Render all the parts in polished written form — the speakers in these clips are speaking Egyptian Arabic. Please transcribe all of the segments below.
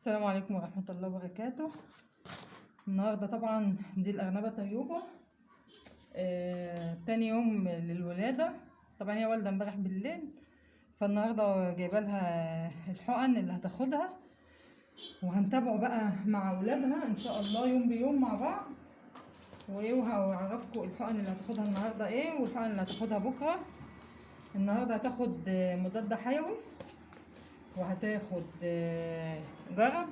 السلام عليكم ورحمة الله وبركاته. النهاردة طبعا دي الأرنبة طيوبة، تاني يوم للولادة. طبعا هي والدة امبارح بالليل، فالنهاردة جايبة لها الحقن اللي هتاخدها، وهنتابعه بقى مع أولادها إن شاء الله يوم بيوم مع بعض. وإيه، وهعرفكم الحقن اللي هتاخدها النهاردة إيه، والحقن اللي هتاخدها بكرة. النهاردة هتاخد مضاد حيوي، وهتاخد جرب،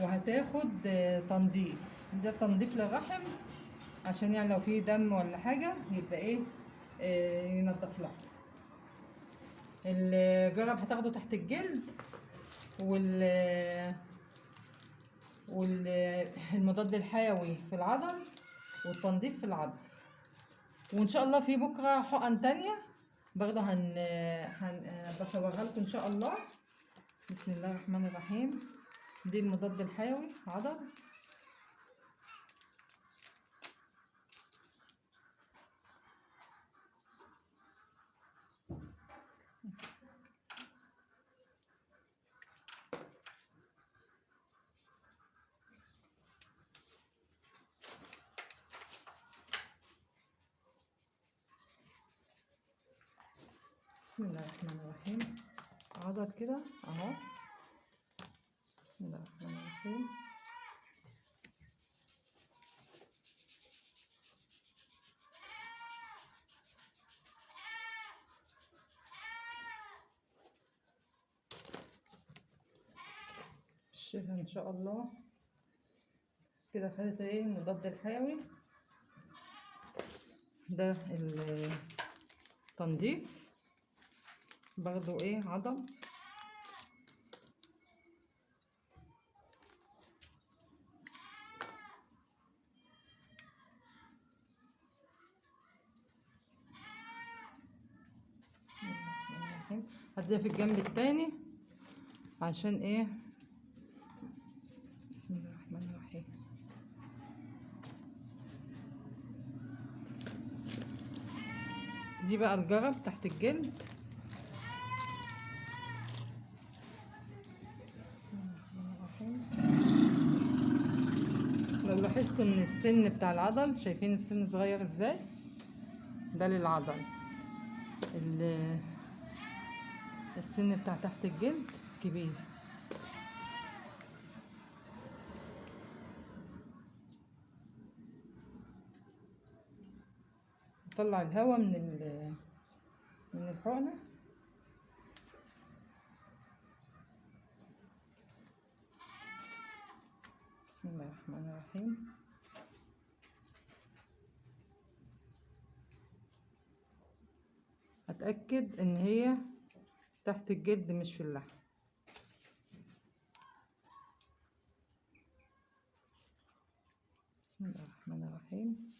وهتاخد تنظيف. ده تنظيف للرحم عشان يعني لو في دم ولا حاجة يبقى ايه، ينظف لها. الجرب هتاخده تحت الجلد، والمضاد الحيوي في العضل، والتنظيف في العضل. وان شاء الله في بكرة حقن تانية برضه بصورها لكم ان شاء الله. بسم الله الرحمن الرحيم. دي المضاد الحيوي عضل. بسم الله الرحمن الرحيم. عضل كده اهو. بسم الله الرحمن الرحيم. الشفا ان شاء الله. كده خدت ايه المضاد الحيوي ده، التنظيف برضو ايه عضل. بسم الله الرحمن الرحيم. هديها في الجنب التاني عشان ايه. بسم الله الرحمن الرحيم. دي بقى الجرب تحت الجلد. بسم الله الرحمن الرحيم. لو لاحظتوا ان السن بتاع العضل، شايفين السن صغير ازاي؟ ده للعضل. السن بتاع تحت الجلد كبير. طلع الهواء من الحقنة. بسم الله الرحمن الرحيم. اتأكد ان هي تحت الجلد مش في اللحم. بسم الله الرحمن الرحيم.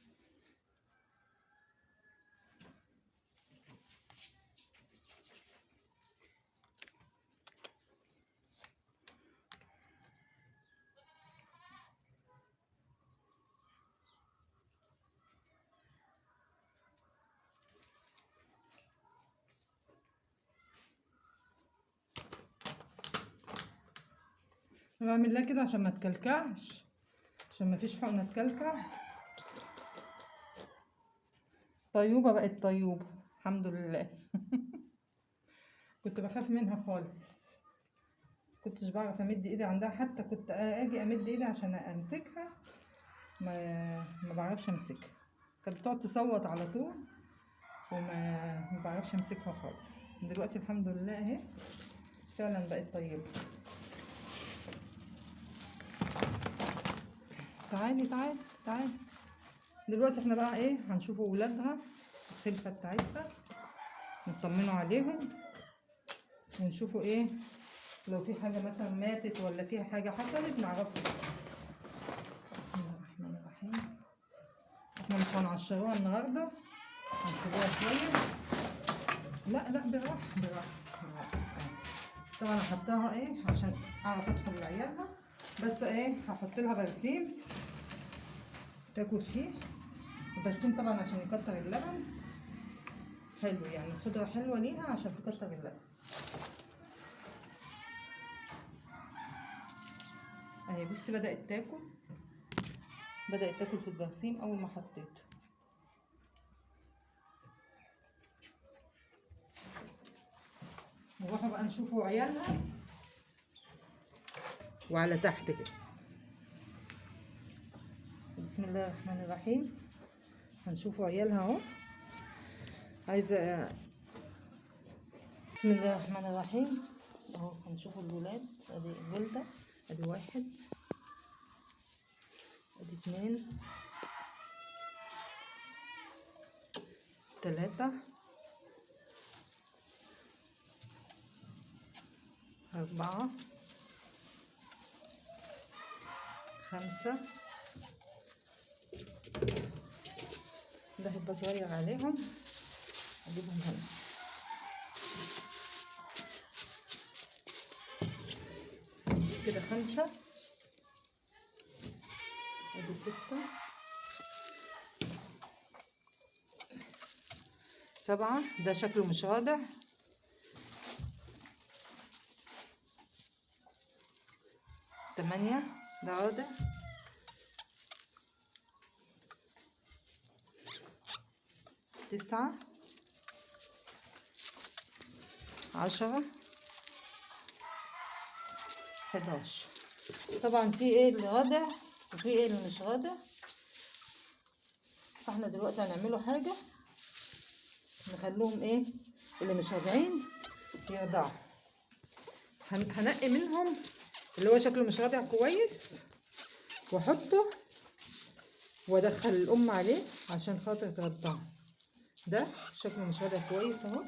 بعمل لها كده عشان ما تكلكعش، عشان ما فيش حقنه تكلكع. طيوبه بقت طيوبه الحمد لله. كنت بخاف منها خالص، كنتش بعرف امد ايدي عندها، حتى كنت اجي امد ايدي عشان امسكها ما بعرفش امسكها. كانت بتقعد تصوت على طول وما بعرفش امسكها خالص. دلوقتي الحمد لله اهي فعلا بقت طيبة. تعالي تعالي تعالي. دلوقتي احنا بقى ايه، هنشوفوا ولادها الخلفة بتاعتها، نطمنوا عليهم ونشوفوا ايه لو في حاجة مثلا ماتت ولا في حاجة حصلت نعرفها. بسم الله الرحمن الرحيم. احنا مش هنعشروها النهارده، هنسيبوها شوية. لا لا، بالراحة بالراحة بالراحة. طبعا هحطها ايه عشان اعرف ادخل لعيالها، بس ايه هحط لها برسيم تاكل فيه. البرسيم طبعا عشان يكتر اللبن، حلو يعني الخضرة حلوة ليها عشان تكتر اللبن. اهي بصي بدأت تاكل، بدأت تاكل في البرسيم اول ما حطيته. نروحوا بقى نشوفوا عيالها وعلى تحت كده. بسم الله الرحمن الرحيم. هنشوفوا عيالها اهو. عايزه بسم الله الرحمن الرحيم اهو هنشوفوا الولاد. ادي الولده، ادي واحد، ادي 2، 3، 4، 5. ده هيبقى صغير عليهم، اجيبهم هنا. كده 5، ادي 6، 7. ده شكله مش واضح. 8، ده واضح. 9، 10، 11. طبعا في ايه اللي رادع وفي ايه اللي مش رادع، فاحنا دلوقتي هنعمله حاجة نخلوهم ايه اللي مش راضعين يرضعوا. هنقي منهم اللي هو شكله مش راضع كويس واحطه وادخل الام عليه عشان خاطر ترضعه. ده شكله مش راضع كويس اهو،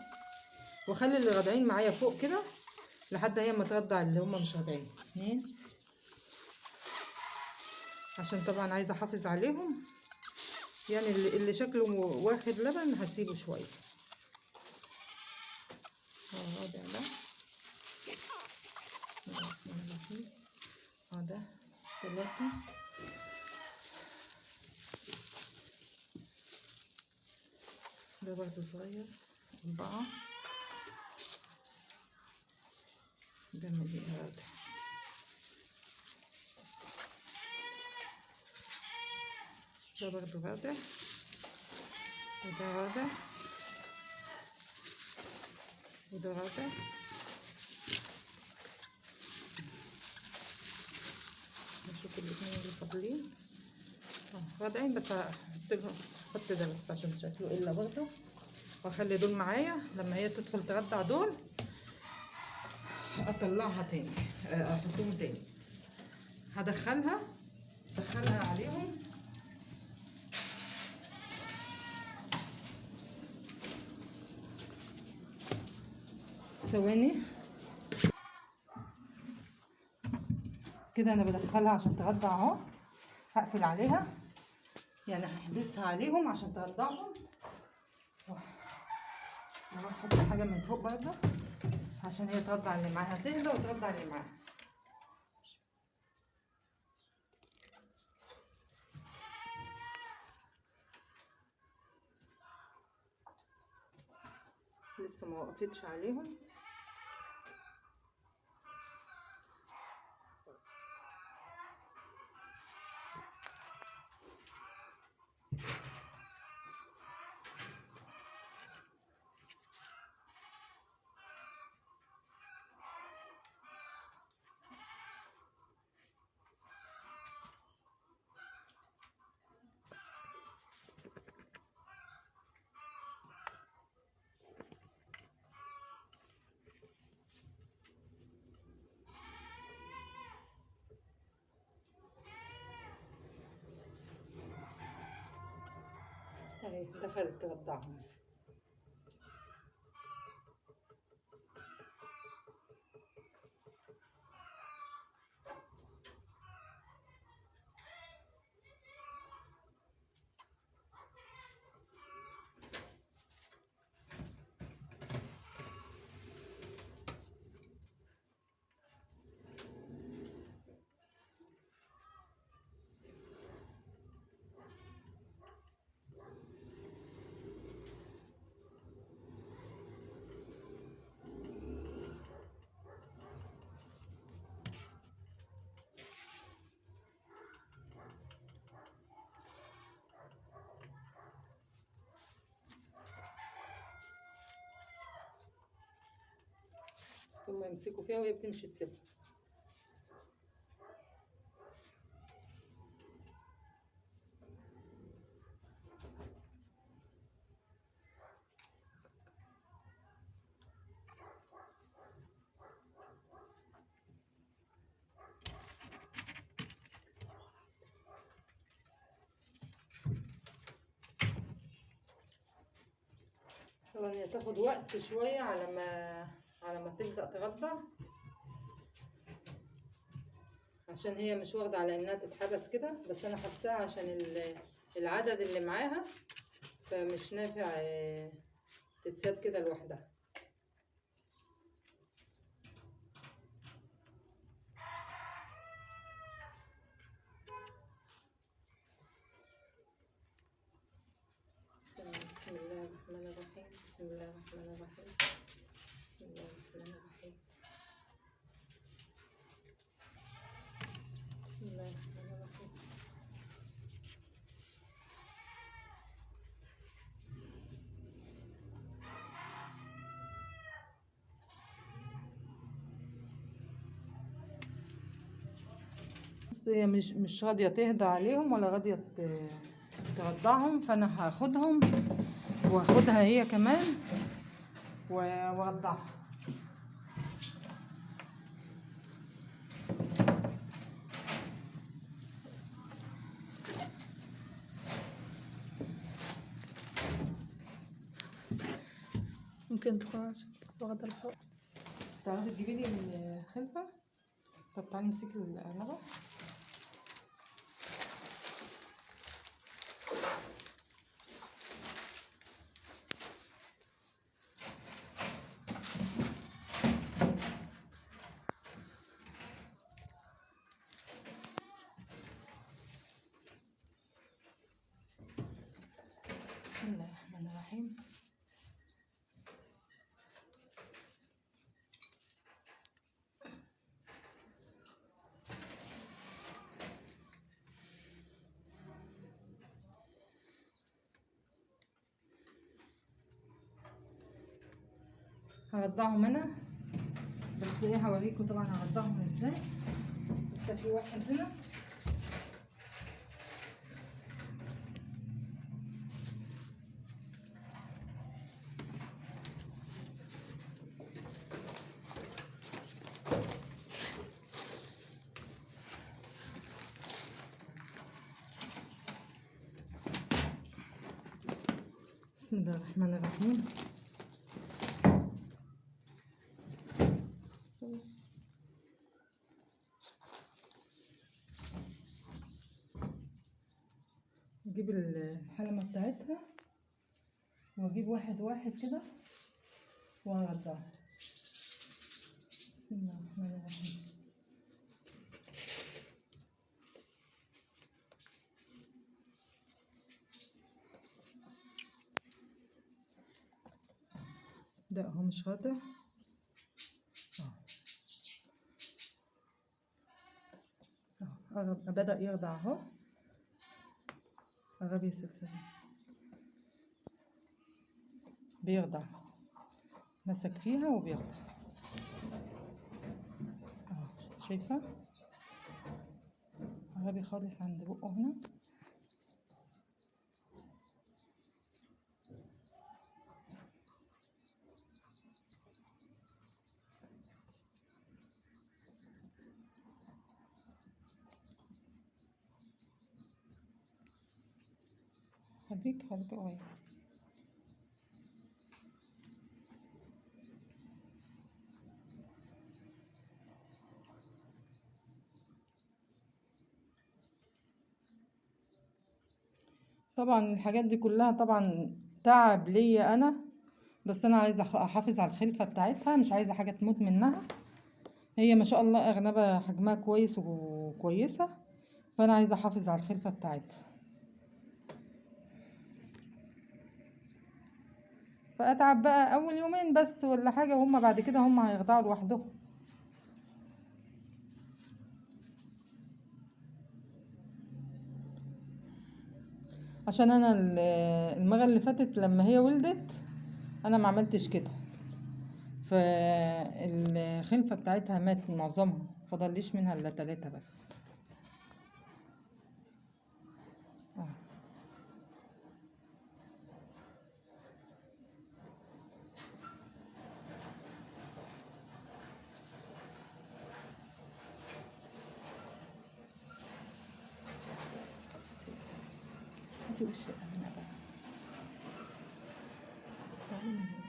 واخلي اللي راضعين معايا فوق كده لحد هي ما ترضع اللي هم مش راضعين. 2، عشان طبعا عايزه احافظ عليهم، يعني اللي شكله واخد لبن هسيبه شوية. الرابع ده بسم الله الرحمن الرحيم. ده 3، ده برضه صغير. 4، ده مليء واضح. ده برضه رادع، وده رادع، وده رادع. نشوف الاثنين اللي فاضلين. رادعين بس هحط ده بس عشان شكله قلة برضه، واخلي دول معايا لما هي تدخل ترضع دول اطلعها تاني، احطهم تاني. هدخلها عليهم. ثواني كده، انا بدخلها عشان ترضع اهو. هقفل عليها، يعني هحبسها عليهم عشان ترضعهم. هروح احط حاجة من فوق برضه عشان هي ترضع اللي معاها، تهدى وترضع اللي معاها. لسه ما وقفتش عليهم. اهي دخلت ترضعهم. هم يمسكوا فيها وهي بتمشي تسيبها. طبعا هي تاخد وقت شوية على ما تبدأ ترضع، عشان هي مش واخدة على انها تتحبس كده، بس انا حبساها عشان العدد اللي معاها، فمش نافع تتساب كده لوحدها. بسم الله الرحمن الرحيم، بسم الله الرحمن الرحيم، بسم الله الرحمن الرحيم، بسم الله الرحمن الرحيم. بص هي مش راضية تهدى عليهم ولا راضية ترضعهم، فانا هاخدهم واخدها هي كمان وارضعها. ممكن تكون عشان لسه واخدة الحق. تعرفي تجيبي لي الخلفة؟ طب تعالي امسكي الأرنبة. بسم الله الرحمن الرحيم. هرضعهم انا، بس ايه هوريكم طبعا هرضعهم ازاي. لسه في واحد هنا. بسم الله الرحمن الرحيم. اجيب الحلمة بتاعتها واجيب واحد واحد كده وارضعه. بسم الله الرحمن الرحيم. ده اهو مش راضع، اهو بدأ يرضع اهو. قربي سلسلة، بيرضع، مسك فيها وبيرضع اهو، شايفة؟ قربي خالص عند بقه هنا. خليك خليك قريب. طبعا الحاجات دي كلها طبعا تعب ليا انا، بس انا عايزه احافظ على الخلفة بتاعتها، مش عايزه حاجة تموت منها. هي ما شاء الله ارنبه حجمها كويس وكويسة، فانا عايزه احافظ على الخلفة بتاعتها. فاتعب بقى اول يومين بس ولا حاجة، وهم بعد كده هم هيخضعوا لوحدهم. عشان انا المرة اللي فاتت لما هي ولدت انا ما عملتش كده، فالخلفة بتاعتها مات معظمها، فضليش منها الا 3 بس. هاتي وش الأمانة بقى. تعالي من هنا.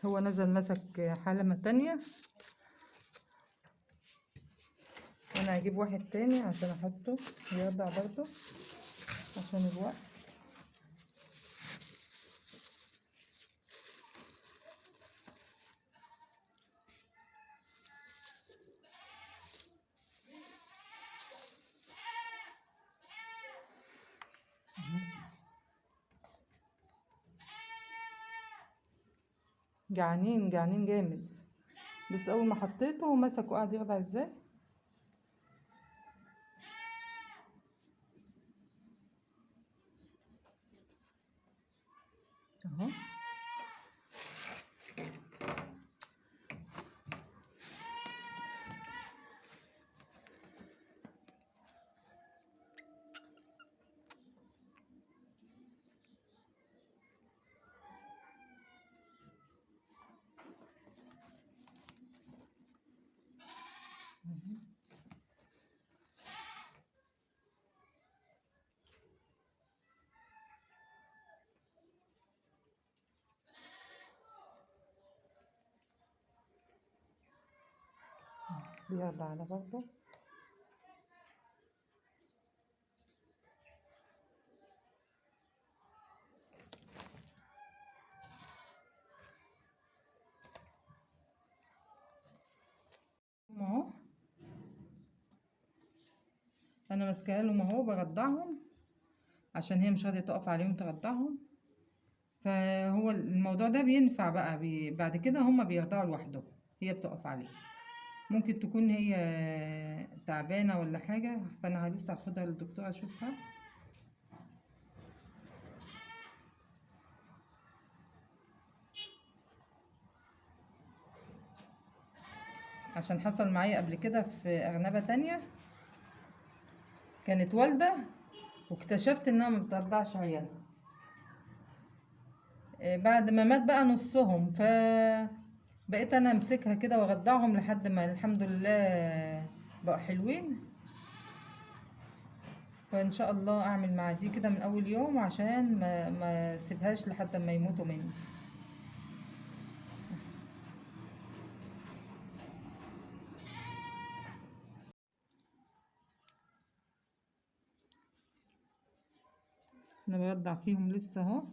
هو نزل مسك حلمة تانية، وانا هجيب واحد تاني عشان احطه يرضع برضه عشان الوقت. جعانين جعانين جامد، بس اول ما حطيته مسك وقعد يرضع ازاي. اهو بيرضع على برضه. اهو انا ماسكاها لهم اهو، برضعهم عشان هي مش راضية تقف عليهم ترضعهم. فهو الموضوع ده بينفع بقى بعد كده هما بيرضعوا لوحدهم، هي بتقف عليهم. ممكن تكون هي تعبانة ولا حاجة، فانا لسه هاخدها للدكتوره اشوفها. عشان حصل معايا قبل كده في ارنبه تانية كانت والده، واكتشفت انها ما بترضعش عيالها بعد ما مات بقى نصهم، ف بقيت انا امسكها كده وارضعهم لحد ما الحمد لله بقوا حلوين. فان شاء الله اعمل مع دي كده من اول يوم عشان ما اسيبهاش لحد ما يموتوا مني. انا برضع فيهم لسه اهو.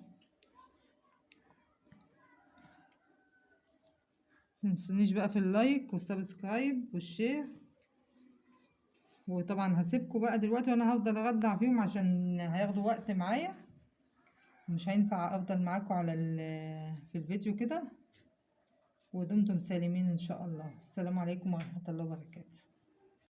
متنسونيش بقى في ال like وال subscribe وال share. وطبعا هسيبكم بقى دلوقتي وانا هفضل ارضع فيهم عشان هياخدوا وقت معايا، مش هينفع افضل معاكم على في الفيديو كده. ودمتم سالمين ان شاء الله. السلام عليكم ورحمة الله وبركاته.